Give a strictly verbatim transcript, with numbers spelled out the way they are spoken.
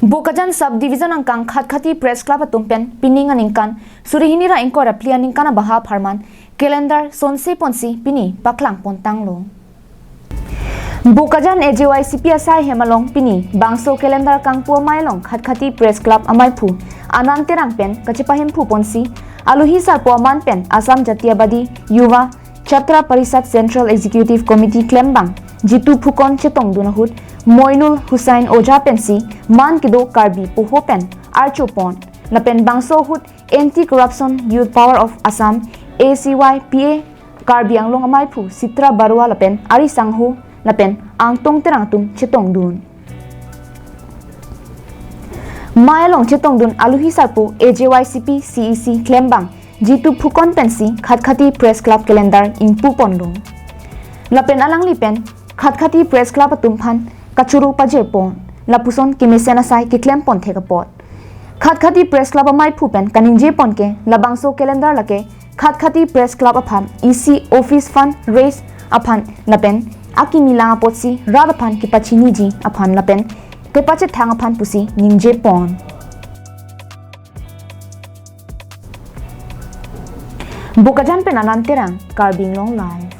Bokajan Sub Division angkang Khatkhati Press Club atum pen pining aningkan suri hini ra ingkoi ra phli aningkan abaha apharman calendar sonse ponsi pini paklang pontanglo. Bokajan A J Y C P asai hem along pini bangso calendar kangpu amei along Khatkhati Press Club ameiphu Anand Terang pen kachepahemphu ponsi alohi sarpo aman pen Assam Jatiyabadi Yuva Chhatra Parishad Central Executive Committee klembang Jitu Phukan chetongdun ahut Moinul Hussain Ojha pensi man kedo Karbi poho pen archo pon lapen bangso ahut Anti Corruption Youth Power of Assam A C Y P A Karbi Anglong ameiphu Sitra Barua lapen ari sangho lapen Angtong Terang atum chetongdun. Mei along chetongdun alohi sarpo A J Y C P C E C klembang Jitu Phukan pensi Khatkhati Press Club calendar ingpu ponlo. Lapen alangli pen Khatkhati Press Club atum aphan kachoro pajir pon lapuson kemesen asai keklem pon thek apot. Khatkhati Press Club ameiphu pen kaningje pon ke labangso calendar lake Khatkhati Press Club aphan isi office fund raise aphan lapen akimi lang apotsi rat aphan kepachiniji aphan lapen kepachethang aphan pusi ningje pon. Bokajan pen Anand Terang, Karbi Anglong Live.